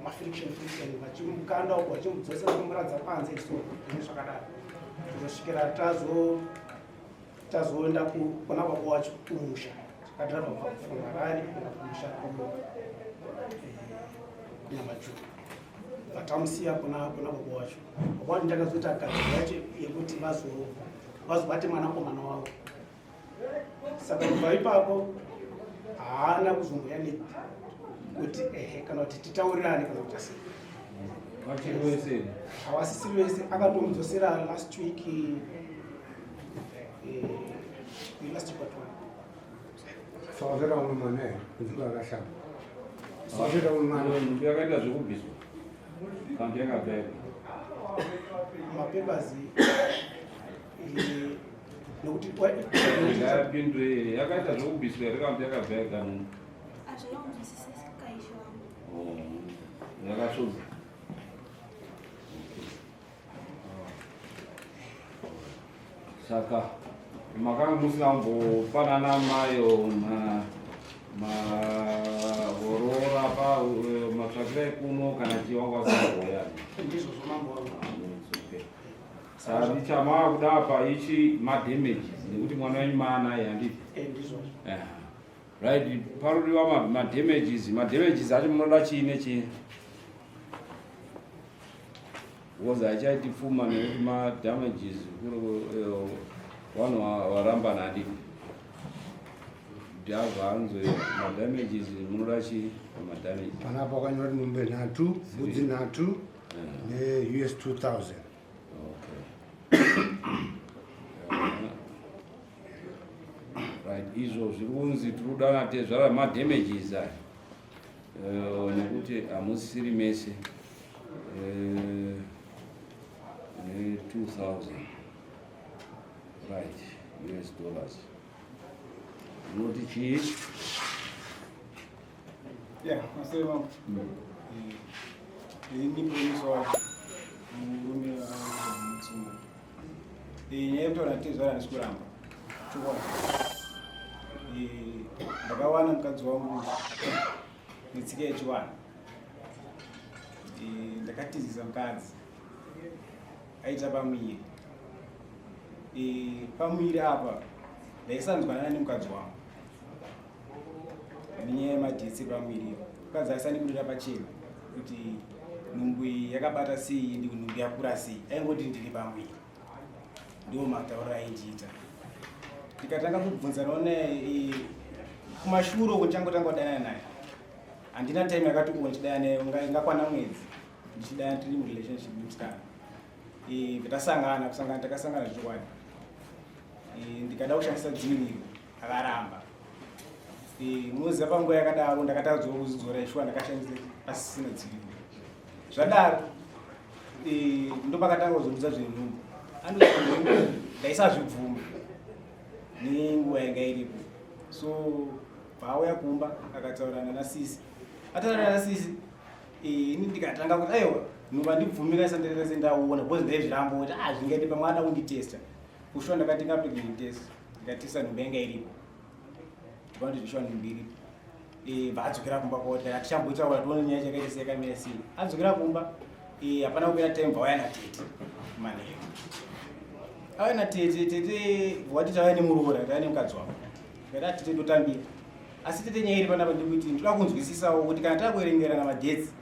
mafriction friction, vachimukanda uko, vachimudzosera, kumuradza panze, so nezvakadaro, kuzosvikira tazoenda kuna baba wacho kumusha. Takadhiraivha kubva from Harare kuenda kumusha kuNyamajuru, vatamusiya kuna baba wacho. Baba wacho ndakazoita gadziro yacho yekuti vazobate mwanakomana wavo. Saka kubva ipapo haana kuzomboya kuti ehe, kana kuti titaurirane, kana kuti asei. Vachiri vese? Havasisiri vese. Akatomudzosera last week, last week what one. Saka umwe mwana here kunzvimbo yakashama? Saka umwe mwana? Nhumbi yakaita zvekubviswa kana kuti yakabhekwa? Mapapers, nokuti Ngapindure, yakaita zvekubviswa here kana kuti yakabheka nhumbi? Hazvina kunzwisisika, ishe wangu. Oh, yakasvodza. Saka makanga musina kumbopanana mayo mahorora pa matsvakiro ekuno kana chiwangu asinamboya? Ndizvozvo, mambo wangu. Saka chamava kuda apa ichi madamages, nekuti mwana wenyu maanaye, handiti? Ndizvozvo. Right, parodiwa madamages. Madamages acho munoda chii nechii? Because haichaiti pfuma, nekuti madamages vanhu varambana, handiti? Dhavanzo madamages, munoda chii pamadamages? Panapa wakanyora mombe nhatu, mbudzi nhatu neUS 2000. Okay. Right, izvo zviri kunzi tiri kuda natezvara madamages aya, nekuti hamusisiri mese, ne 2000, right, US dollars. Unoti chii? Yeah, masai wangu. Ini promise wacho murume mutsunga. Nyaya yekutaura tezvara handisi kuramba. Chokwadi. Ndakawana mukadzi wangu netsika yechiwana. Ndakatizisa mukadzi aita pamuviri. Pamuviri apa ndaisanzwanana nemukadzi wangu nenyaya yemadates pamuviri. Mukadzi aisandibudira pachena kuti nhumbu iyi yakabata sei, ndi nhumbu yakura sei. Aingoti ndiri pamuviri, ndiwo matauriro aindiita. Ndikatanga kubvunzanawo naye kumashure uko, ndichangotanga kudanana naye. Handina time yakati uko ndichidana naye, ingakwana mwedzi ndichidana, tiri murelationship nemusikana. Tasangana, kusangana takasangana zvechokwadi. Ndikada kushandisa dziviriro, akaramba. Munoziva, panguva yakadaro ndakatadzwa kuzvidzora. Ishuwa ndakashandisa pasisina dziviriro. Zvadaro ndopakatanga kuzondudza zvenhumbu. Andozvinhumbu ndaisazvibvuma nenguva yanga iripo. So paauya kumba akataurana nasisi, ataurana nasisi, ini ndikatanga kuti aiwa, nhumbu handibvumira sandirese ndaona, because ndaizviramba kuti ah, zvingaite pamwe ada kunditesta. Kushuwa ndakatenga pregnant test, ndikatesta, nhumbu yanga iripo. Ndikaona kuti zvishuwa nhumbu iripo. Bva adzokera kumba kwavo, tikati hatichamboitaura, tione nyaya chakaita sei, yakamira sei. Adzokera kumba, hapana kupera time, bva natete manheru, auya natete. Tete wati tauya nemuroora, tauya nemukadzi wako. Ndikati atete ndotambira, asi tete nyaya iri panapa ndekuti ndoda kunzwisisawo kuti kana takuerengerana madates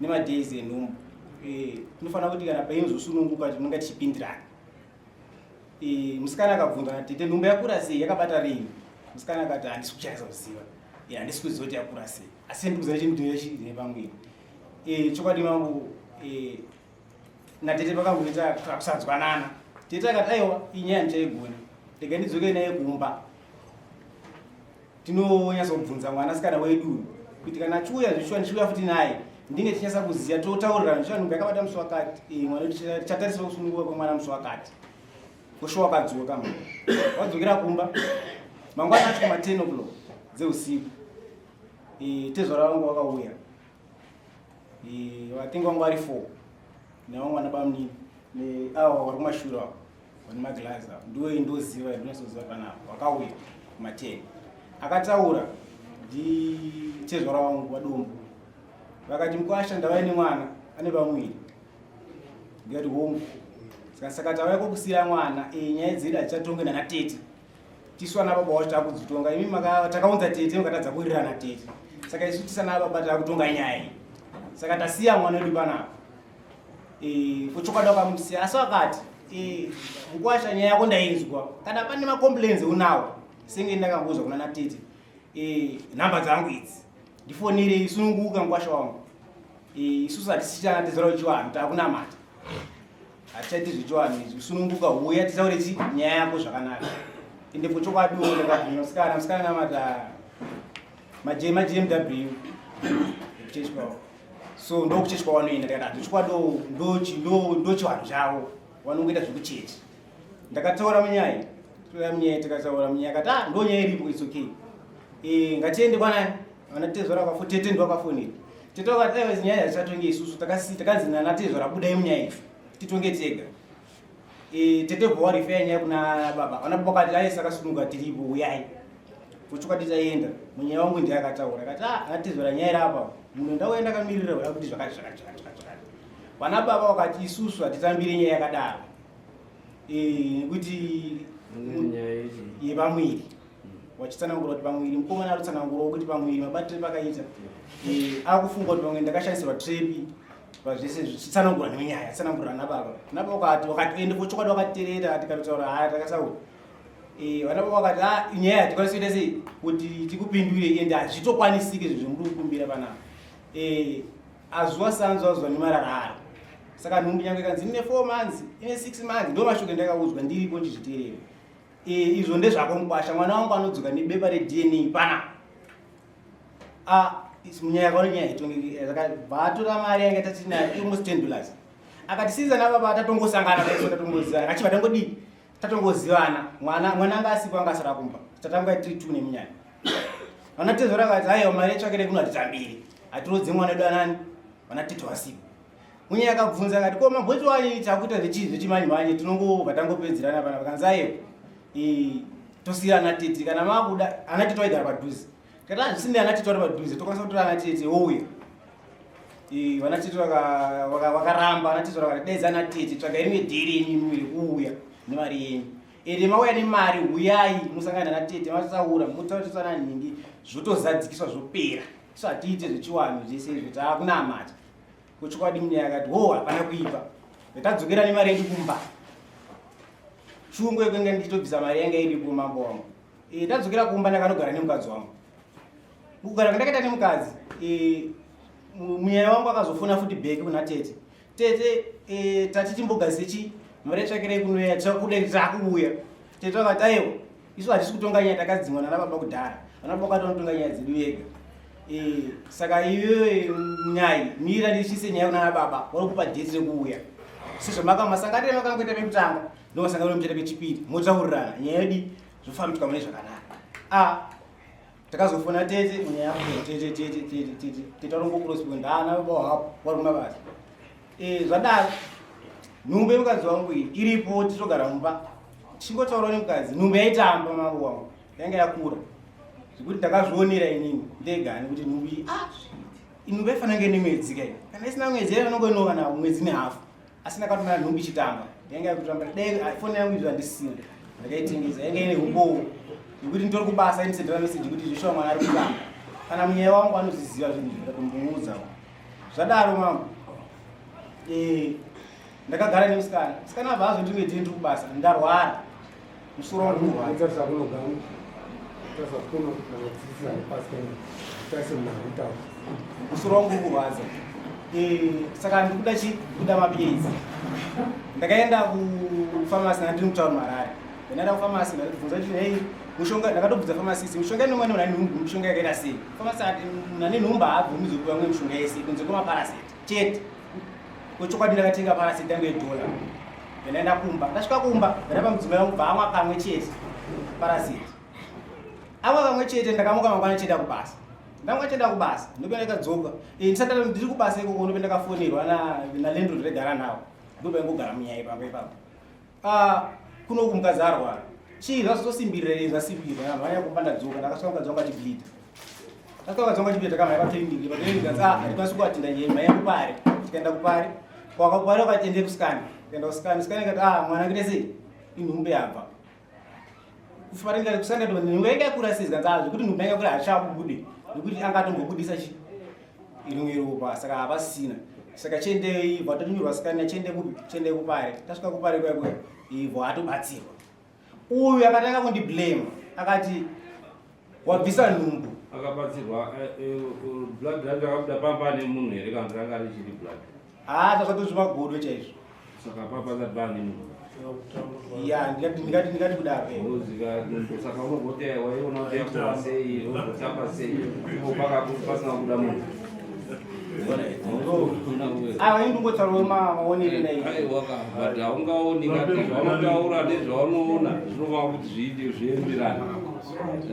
nemadays enhumbu, tinofanira kuti kana painozosununguka tinonga tichipindirana. Musikana akabvunza natete, nhumbu yakura sei, yakabata rini? Musikana akati handisi kuchanisa kuziva, handisi kuziva kuti yakura sei, asi ndikuziva chinhu pamwiri. Chokwadi mangu, natete pakangoita kusanzwanana. Tete akati aiwa, inyaya ndichaigona, rega ndidzoke naye kumba, tinonyatsobvunza mwanasikana wedu kuti kana achiuya zvichiwa, ndichiuya futi naye, ndinge tichinyatsa kuziva, totaurirana zvichiwa nhumbu yakabata musi wakati. Mwana wedu tichatarisa kusununguka kwemwana musi wakati. Kushuwa wakadzoka mwana, wadzokera kumba mangwana acho kuma 10 o'clock dzeusiku. Tezvara vangu vakauya, vatengi vangu vari 4 nevamwe vana bamunini neava vari kumashure avo vane maglazi avo, ndiwo ndoziva, ndinonyatsoziva panapa. Vakauya kuma 10, akataura nditezvara wangu vadombo. Vakati mukwasha ndavai nemwana ane pamuviri. Ndikati hongu. Saka saka tauya kokusiya mwana e, nyaya dzedu hadzichatonge nana tete. Tisu ana baba wacho takudzitonga imi takaunza tete mukatadza kuwirirana tete. Saka isu tisana baba takutonga nyaya iyi. Saka tasiya mwana wedu panapa. E, kuchokwadi wakamusiya asi wakati e, mukwasha nyaya yako ndainzwa kana pane macomplaints unawo senge ndakangozwa kuna natete e, nhamba dzangu idzi ndifonere isununguka mukwasha wangu e, isusu hatisichana tizora uchiwanhu takunamata hatichaiti zvechiwanhu izvi sununguka huya titaure chi nyaya yako zvakanaka ende kuchokwadi ndakabvuma musikana musikana namata majmw kuchechi kwavo so ndokuchechi kwavanoenda ndikati handichokwadi ndochivanhu chavo vanongoita zvekuchechi ndakataura munyaya tora munyaya tikataura munyaya akati ah ndo nyaya iripo it's okay eh ngatiende kwanani vana tezvara vakafu tete ndo vakafonera tete vakati aiwa nyaya yachatonge isusu takasi takanzi nana tezvara budai munyaya iyi titonge tega eh tete bva warifeya nyaya kuna baba vana baba vakati ai saka sunuka tiripo uyai kuchokwadi taenda munyaya wangu ndiye akataura akati ah ana tezvara nyaya iri apa munhu ndauya ndakamirira kuti zvakati zvakati zvakati zvakati vana baba vakati isusu hatitambire nyaya yakadaro Eh, nekuti yepamwiri wachitsanangura kuti pamwiri mukomana arikutsanangurawo kuti pamwiri mabatire pakaita eh, akufunga kuti pamwe ndakashandisirwa trepi pazvese zvichitsanangura nenyaya tsanangura nababa nababa wakati wakati ende kuchokwadi wakaterera tikatotaura haya takasaura eh, vana baba wakati ah nyaya hatikwanisi kuita sei kuti tikupindure ende hazvitokwanisike zvinhu zvemuri kukumbira panapa Azuwa sanzu azuwa nemarara aro. Saka nhumbu nyange ikanzi ine 4 months, ine 6 months, ndo mashoko endakaudzwa ndiripo ndichizviteerera. E, izvo ndezvako mukwasha, mwana wangu anodzoka nebepa reDNA pana. Ah, munyaya yakaona nyaya itongeke, saka bvatora mari yanga tatinayo almost 10 dollars. Akati sinza nababa tatongosangana kaiso tatongozivana. Achibva tangodii? Tatongozivana. Mwana mwana anga asipo anga asara kumba. Tatanga tiri two nemunyaya. Vana tezvara vakati aiwa mari yetsvakire kuno hatitambiri. Hatirodze mwana wedu anani? Vana tete wasipo. Munye akabvunza akati ko mabhoti wani takuita zvechii zvechimanje manje tinongobva tangopedzerana pana vakanzi aiwa. Eh tosiyana ana tete kana makuda ana tete waigara padhuze. Tikati hazvisinei ana tete vari padhuze tokwanisa kutora ana tete wouya. Eh vana tete vakaramba vana tete vakati daidza ana tete tsvagai rimwe dhiri yenyu imwe rekuuya nemari yenyu. Ende mauya nemari huyai musangana natete mataura mutaurisana nhingi zvotozadzikiswa zvopera. Isu hatiite zvechiwanhu zvese izvo taakunamata. Kuchokwadi munyaya akati ho hapana kuipa. Tadzokera nemari yedu kumba. Shungu yekunge ndichitobvisa mari yanga iripo mambo wangu. E, tadzokera kumba ndakanogara nemukadzi wangu. Kugara kwandakaita nemukadzi e, munyaya wangu akazofona futi bheki kuna tete. Tete e, tati timbogadzise chi mari yatsvakirei kunoya tichakuda takuuya. Tete vakati aiwa isu hatisi kutonga nyaya takadzimwa nana baba kudhara. Vana baba vakati vanotonga nyaya dzedu vega. E, saka iwewe nyai mira ndisvise nyaya kunana baba vari kupa date rekuuya. Sezvamaka masanganire makangoita pekutanga ndomasanganire muchaita pechipiri motaurirana nyaya yedu zvofambiswa mune zvakanaka. Ah, Takazofona tete munyaya yako tete tete tete tete tete varongokuroswa ndana baba hapo vari kumabasa. Eh zvadaro nhumbu yemukadzi wangu iyi iripo titogara mumba tichingotaurawo nemukadzi nhumbu yaitamba mambo wangu yanga yakura zvekuti ndakazvionera inini ndega nekuti nhumbu iyi ah nhumbu yaifanira kunge ine mwedzi kai kana isina mwedzi yainongo kana mwedzi nehafu asi ndakatomera nhumbi ichitamba yanga yakutamba dai ah, foni yangu izvo handisina ndakaitengesa yanga ine umbowo nekuti nditori kubasa indisendera meseji kuti zveshuwa mwana ari kutamba kana munyaya wangu anozviziva zvinhu izvi ndatombumuudza zvadaro mambo eh, ndakagara nemusikana musikana abva azondinge ndiri kubasa ndarwara musoro wangu kurwadza musoro wangu uri kurwadza eh, saka ndikuda chi ndikuda mapiritsi ndakaenda kufamasi ndandiri mutauni marare ndaenda kufamasi ndakatobvunza kuti hei mushonga ndakatobvunza famasisi mishonga inomwa nemunhu ane nhumbu mishonga yakaita sei famasi ati munhu ane nhumbu haabvumidzwe kupiwa mwe mishonga yese kunze kwemaparaseti chete Kuchokwadi ndakatenga paracetamol yangu yedhola. Ndaenda kumba. Ndasvika kumba, ndapa mudzimai wangu bva amwa kamwe chete. Paracetamol. Amwa kamwe chete ndakamuka mangwana chienda kubasa. Ndanga chienda kubasa, ndopenda ndakadzoka. Eh ndisati ndiri kubasa ikoko ndopenda ndakafonerwa na na landlord regara nawo. Ndopaingogara munyaya ipapo ipapo. Ah kuno kumukadzi arwara. Chii zvazosimbirira zvasimbirira. Mhanya kumba ndadzoka ndakasvika mukadzi wangu achibleed. Tasvika mukadzi wangu achipinda takamhanya paclinic, paclinic kanzi ah hatikwanisi kuatinda nyaya mhanya kupare. Tikaenda kupare. Kwakapare wakati ende kuscan. Tikaenda kuscan, scan ikati ah mwana ngite sei? Inhumbu yabva. Kufara ndikati kuscan ndati nhumbu yanga yakura sei? Zvikanzi ah zvekuti nhumbu yanga yakura hachabude nekuti anga atombobudisa chi rimwe ropa saka hapasisina. Saka chiendei ibva tatonyorwa scan chiende kupi? Chiende kupare. Tasvika kupare kuya kuya ibva atobatsirwa. Uyu akatanga kundiblame akati wabvisa nhumbu. Akabatsirwa eh, eh, blood racho akabuda pamba nemunhu here kana kuti ranga richiri blood? Haa zvakatozvi magodo chaizvo. Saka papa pasati paane munhu. Ya ndingati ndingati ndingati kudaro. Eh. Unoziva nhumbu saka unogoti waiona kuti yakura sei unogotamba sei ipo pasina kubuda munhu. Aiwa ini ndingotaurawo maonero nai. Aiwa ka but haungaoni kati zvaunotaura nezvaunoona zvinofana kuti zviite zvienderane.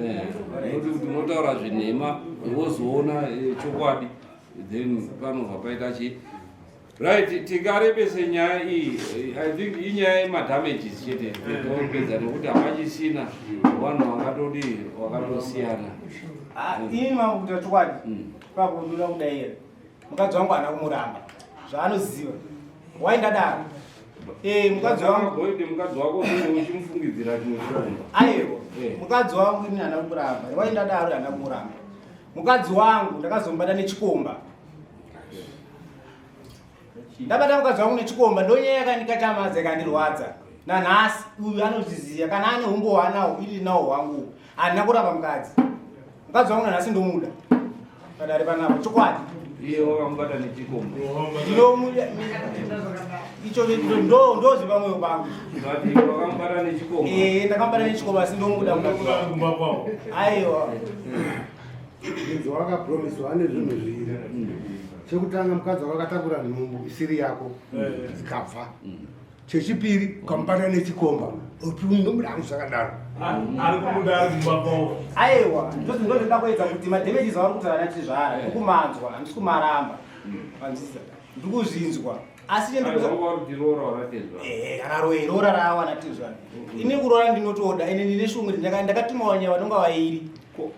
Eh, nekuti kuti unotaura zvenhema wozoona eh, chokwadi then panobva paita chii right tingarebese nyaya iyi eh, i think inyaya yemadamages chete topedza nekuti hapachisina vanhu vakatodii vakatosiyana Ah, ini mambo kuita chokwadi. Ipapo ndinoda kudaira. Mukadzi wangu haana kumuramba. Zvaanoziva. Why ndadaro? Eh, mukadzi wangu goide mukadzi wako unenge uchimufungidzira chimwe chikomba. Aiwa. Eh. Mukadzi wangu ini haana kumuramba. Why ndadaro haana kumuramba. Mukadzi wangu ndakazombata nechikomba. Ndabata mukadzi wangu nechikomba ndonyaya yakandikachamadza ikandirwadza. Nanhasi uyu anozviziva kana ane humbo hwaanawo ini ndinawo hwangu. Handina kuramba mukadzi. Mukadzi wangu nanhasi ndomuda. Padare panapa chokwadi. Iye wakamubata nechikomba. Ndinomuda icho ndo ndoziva mwoyo pangu. But wakamubata nechikomba. Eh ndakamubata nechikomba asi ndomuda mukadzi wangu. Aiwa. Inzi wakapromiswa ane zvinhu zviviri. Chekutanga mukadzi wako akatakura nhumbu isiri yako ikabva. Chechipiri ukamubata nechikomba unomuda hangu zvakadaro. Ari kumuda ari kumba kwavo. Aiwa ndozvinoda kuedza kuti madamages avari kutaura natizvara ndikumanzwa handisi kumaramba. Manzwisisa? Ndikuzvinzwa. Asi Aiwa, wanga uri kuti roora waratezwa. Eh, kana roe roora rawa natizvara. Ini kuroora ndinotoda ini ndine shungu ndakatuma wanya vanonga vairi.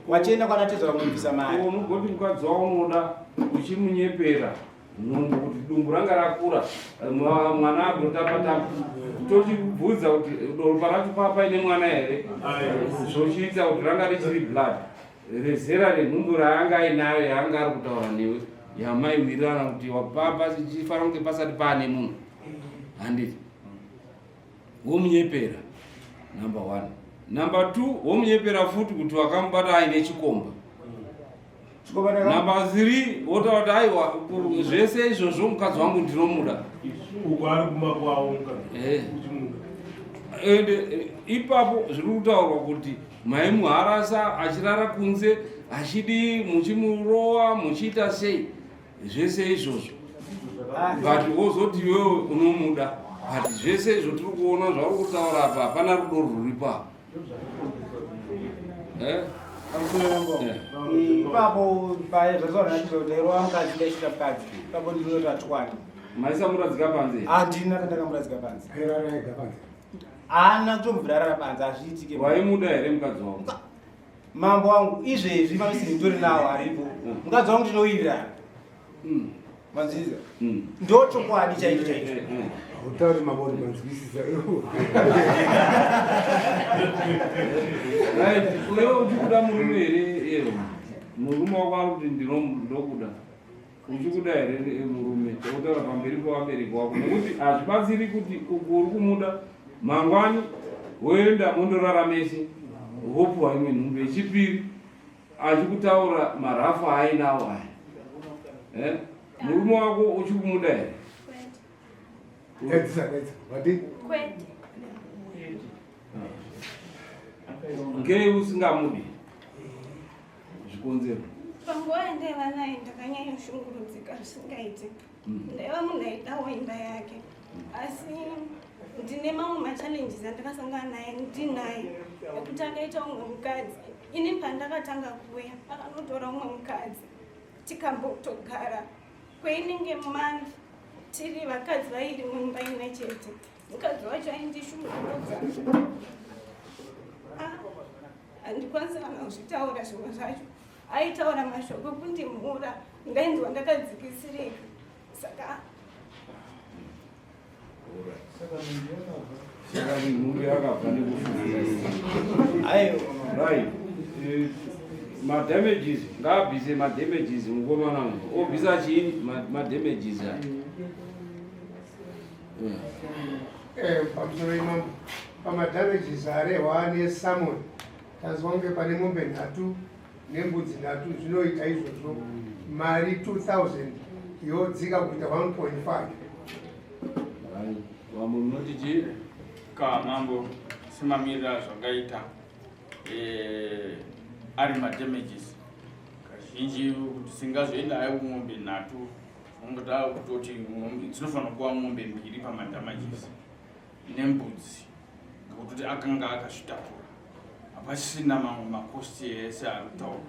Wachienda kwana tezvara kunobvisa mari. Unogoti mukadzi waunoda uchimunyepera nhumbu kuti dumbu ranga rakura mwana agotapa tapa tochibvunza kuti ropa racho paa paine mwana here zvochiita kuti ranga richiri blood rezera renhumbu raanga ainayo yaanga ari kutaura newe yamaiwirirana kuti wapapa chifanira kunge pasati paane munhu handiti womunyepera number one number two womunyepera futi kuti wakamubata aine chikomba number three wotaura kuti aiwa zvese izvozvo mukadzi wangu ndinomuda Uko ari kumba kwavo mukadzi. Eh. Uchimuda. Ende ipapo zviri kutaurwa kuti maimuharasa achirara kunze achidii muchimurowa muchiita sei zvese izvozvo but wozoti iwewe unomuda but zvese izvo tiri kuona zvauri kutaura apa hapana rudo rwuripo apa Eh? Eh. Ipapo zvataura nachizvo mukadzi ndaishita mukadzi ipapo ndinoti hatwani. Maisa muradzika panze? Handina kandakamuradzika panze. Airara ega panze. Haana kutombobvira arara panze hazviitike. Waimuda here mukadzi wako? Mambo wangu izvezvi mamisiri nditori nawo aripo. Mukadzi wangu tinowirirana. Manzwisisa? Ndo chokwadi chaicho chaicho. Hautauri mambo uri manzwisisa. Right, iwewe uchikuda murume here iye? Murume wako ari kuti ndokuda. Uchikuda here murume? Wotaura pamberi pevabereki wako nekuti hazvibatsiri kuti uku uri kumuda mangwani woenda mondorara mese wopuwa imwe nhumbu yechipiri achikutaura marafu aainawo aya. Eh? Murume wako uchikumuda here? Edzisa, edzisa. Wati? Kwete. Ngei usingamudi? Zvikonzero. Panguva yandaiva naye ndakanyanya kushungurudzika zvisingaiti. Ndaiva munhu aidawo imba yake. Asi ndine mamwe machallenges andakasangana naye ndinaye ekuti akaita umwe mukadzi. Ini pandakatanga kuuya akanotora umwe mukadzi tikambotogara kweinenge month tiri vakadzi vairi mumba imwe chete. Mukadzi wacho aindishungurudza. Handikwanisi kana kuzvitaura zvimwe zvacho. Aitaura mashoko ekundimhura ndainzwa ndakadzikisirika saka Saka mhuri yakabva nekufunga. Right. Eh, madamages ngaabvise madamages mukomana uyu obvisa chii madamages aya eh, pamusoro imambo pamadamages arehwa nesamon tanzwa kunge pane mombe nhatu nembudzi nhatu zvinoita izvozvo mari 2000 yodzika kuita 1.5 vamwe munoti chii ka mambo semamirira zvakaita eh, ari madamages kazhinji kuti singazoenda ayo kumombe nhatu ungoda kutoti dzinofanira kuva mombe mbiri pamadamages nembudzi ngekutoti akanga akazvitakura hapasisina mamwe makosti ese ari kutaurwa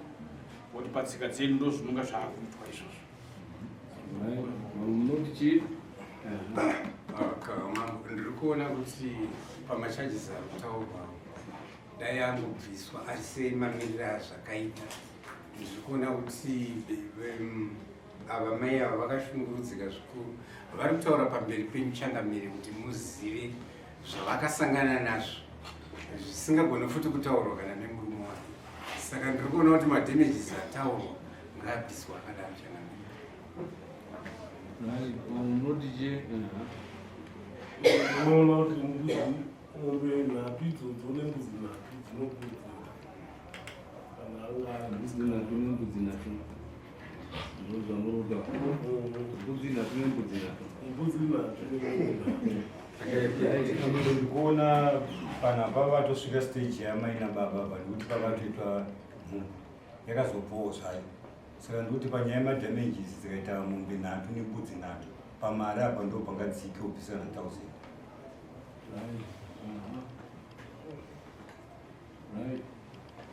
kuti patsika dzedu ndo zvinonga zvaakuitwa izvozvo munoti chii ndiri kuona kuti pamacharges ari kutaurwa dai angobviswa ari sei mamiriro azvakaita ndiri kuona kuti ava mai ava vakashungurudzika zvikuru vari kutaura pamberi penyu changamire kuti muzive zvavakasangana nazvo zvisingagone futi kutaurwa kana nemurume wake saka ndiri kuona kuti madamages ataurwa ngaabviswa akadaro changamire unoona kuti mbudzi mombe nhatu idzodzo nembudzi nhatu dzinokurudzira kana anga mbudzi nhatu nembudzi nhatu ndozvamuruda mbudzi nhatu nembudzi nhatu mbudzi nhatu ndikuona panapa vatosvika stage yamai nababa apa ndikuti pavatoitwa nhumbu yakazobvawo zvayo saka ndikuti panyaya yemadamages dzikaita mombe nhatu nembudzi nhatu pamari apa ndo pangadzike ubvisa na 1000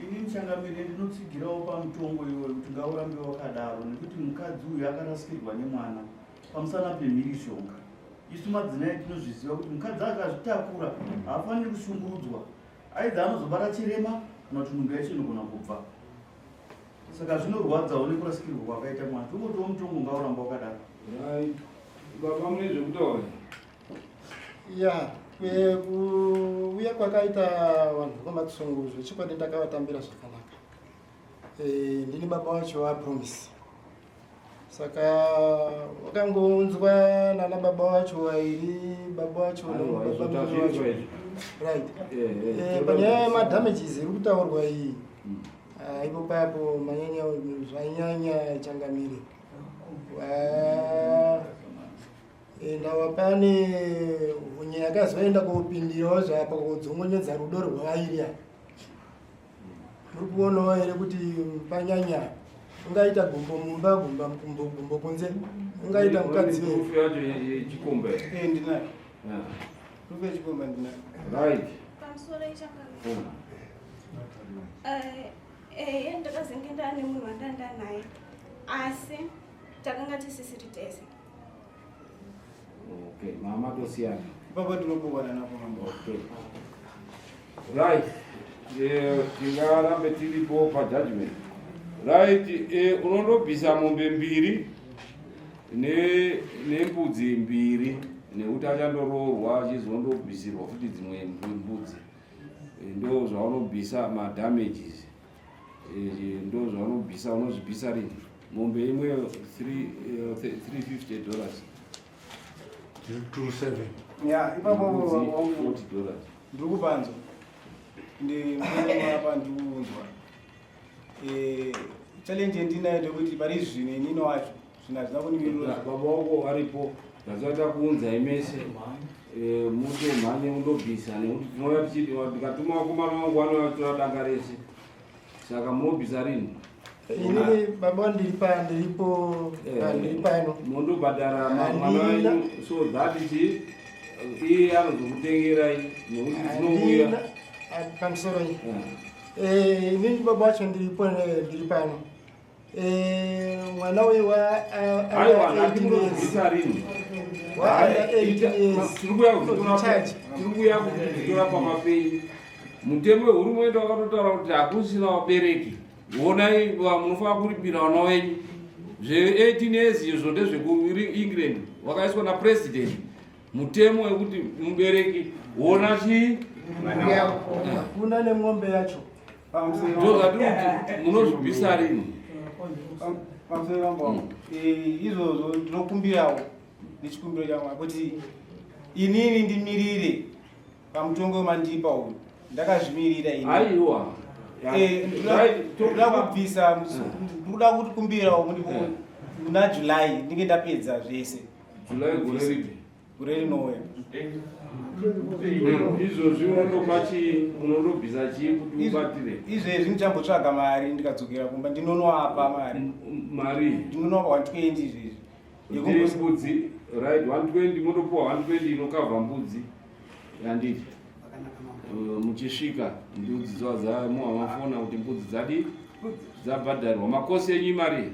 Ini changamire ndinotsigirawo pamutongo iwoyo kuti ngaurambe wakadaro nekuti mukadzi uyu akarasikirwa nemwana pamusana pemhirizhonga. Isu madzimai tinozviziva kuti mukadzi akazvitakura haafaniri kushungurudzwa, aidha anozobara chirema kana kuti nhumbu yacho inogona kubva. Saka zvinorwadzawo nekurasikirwa kwakaita mwana. Tongotiwo mutongo ngauramba wakadaro. Baba mune zvekutaura? Ya, kuuya kwakaita vanhu vekwamatsungu zvechokwadi ndakavatambira zvakanaka. Eh, ndini baba wacho vapromise saka wakangounzwa nana baba wacho vairi baba wacho wacho right eh, eh, panyaya yemadamages iri kutaurwa iyi hmm. ah, ipo papo manyanya zvanyanya changamire Ndawa pane hunye yakazoenda kopindirawo zvapa kudzongonyedza rudo rwavairi apa. Muri kuonawo here kuti panyanya ungaita gumbo mumba gumba gumbo gumbo kunze ungaita mukadzi werufu yacho yechikomba eh ndinayo. Rufu yechikomba ndinayo. Right. Pamusoro ichanga. Eh eh ndakazenge ndane munhu wandanda naye asi takanga tisisiri tese. Okay, mama tosiyana. Baba tinobukana napo mambo. Okay. Right. Eh, tingarambe tiripo pa judgment. Right, eh, unondobvisa mombe mbiri ne nembudzi mbiri nekuti achandoroorwa achizondobvisirwa futi dzimwe mbudzi. Eh, ndo zvaunobvisa madamages. Eh, ndo zvaunobvisa unozvibvisa rini mombe imwe 350 eh, dollars ya ipapo 40 dollars ndiri kupanzwa ndimapa ndikuunzwa eh, challenge yandinayo ndekuti pari zvino inini wacho zvinhu hazvina kundimirira baba wako aripo ndazvata kuunzai mese mutomhanye mundobvisa nekuti tinouya tichiti ndikatuma vakomana vangu vanouya kutora danga rese saka munobvisa rini inini baba ndiri pa ndiripo eh, ndiri pano mondobhadhara mwana wenyu so that chi iye anozokutengerai nekuti dzinouya pamusoro eh, inini baba wacho ndiripo eh, ndiri pano Eh, mwana uyu wa tiri kuuya kutora pamba penyu mutemo wehurumende wakatotaura kuti hakusina vabereki Honai munofanira kuripira vana venyu zve 18 years izvo ndezvekuengland wakaiswa napresident mutemo wekuti mubereki wona chii Hakuna nemombe yacho. Ndozvatiri kuti munozvibvisa rini? Pamusoro pambo wangu, izvozvo ndinokumbirawo nechikumbiro changu kuti inini ndimirire pamutongo wemandipa uyu. Ndakazvimirira ini. Aiwa. Ndinoda kubvisa, ndinoda kuti kumbirawo muna July ndinge ndapedza zvese. July gore ripi? Gore rinouya. Izvozvi unondopa chii, unondobvisa chii kuti ubatire? Izvezvi ndichambotsvaga mari ndikadzokera kumba ndinonoapa mari. Mari? Ndinonoapa 120 izvezvi. Mbudzi, right, 120 motopuwa 120 inokavha mbudzi yanditi. Muchisvika mbudzi dzamuwa mafona kuti mbudzi dzadi dzabhadharwa. Makosi enyu imari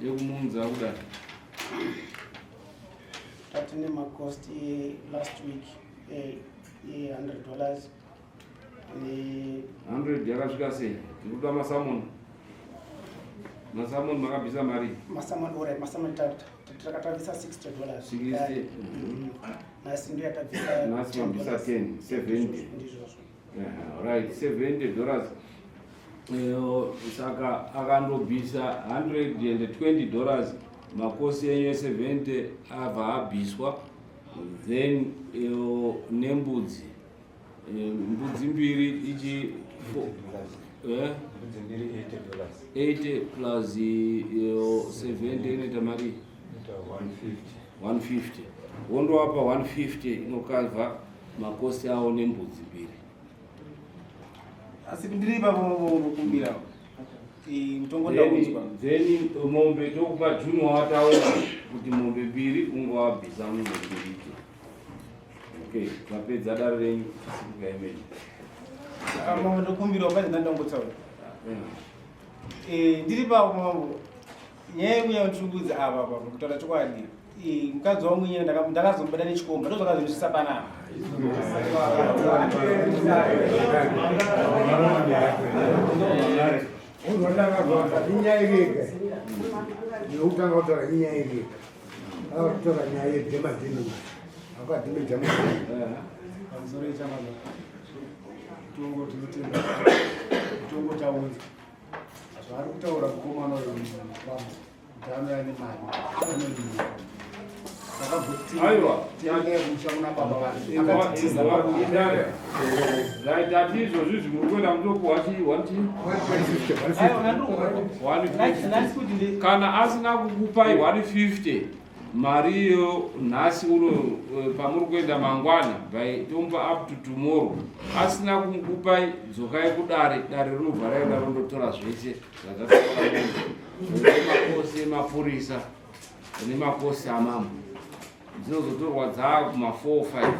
yekumunza kudai? Tatine macost last week $100. 100 yakasvika sei? Tikuda masamoni. Masamoni makabvisa mari? Masamoni, alright, masamoni takabvisa $60. 60. Nhasi ndiyo yatabvisa. Nhasi mabvisa 10, 70. Ndizvozvo. Right, $70. Saka akandobvisa $120, makosi enyu e70 abva abviswa, then nembudzi, mbudzi mbiri ichi 80 plus 70 inoita mari 150. Wondoapa 150 inokavha makosi awo nembudzi mbiri. Asi ndiri ipapo kumbirawo mutongo ndaunzwa. Then mombe tokupa June wawataura kuti mombe mbiri ungawabvisa mombe mbiri. Okay, vapedza dare renyu, chisimukai. Mambo, ndokumbirawo pazi ndandangotsaura. Ndiri papo mambo, nyaya yekunyanya kundishungurudza apa papo, kutaura chokwadi, mukadzi wangu iye ndakazomubuda nechikomba, ndo zvakazondisvitsa panapa. Inyaya yega yekutanga kutaura, inyaya yega akataura nyaya yedhemadhemema akadhimeja. Pamusoro yechamaza mutongo, tinotenda mutongo taunza. Zvaari kutaura mukomana uyu pamwe kuti anouya nemari anonyika. Aiwa. Takakumusha kuna baba vake akatitiza. Right, ati izvozvi zvimuri kuenda mutopuwa chii? One chii? 150. Kana asina kukupai 150 mari iyo nhasi uno, pamuri kuenda mangwana, by tomupa up to tomorrow, asina kumukupai, dzokai kudare. Dare rinobva raenda rondotora zvese zvatataura, nemakosi emapurisa nemakosi amambo, dzinozotorwa dzaakuma 4 5.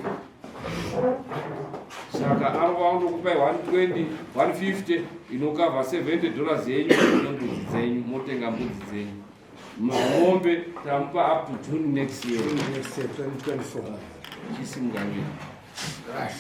Saka arova undokupai 120, 150 inokavha $70 yenyu nembudzi dzenyu, motenga mbudzi dzenyu. Mombe tamupa up to June next year. Next year, 2024. Chisimukamira. Right.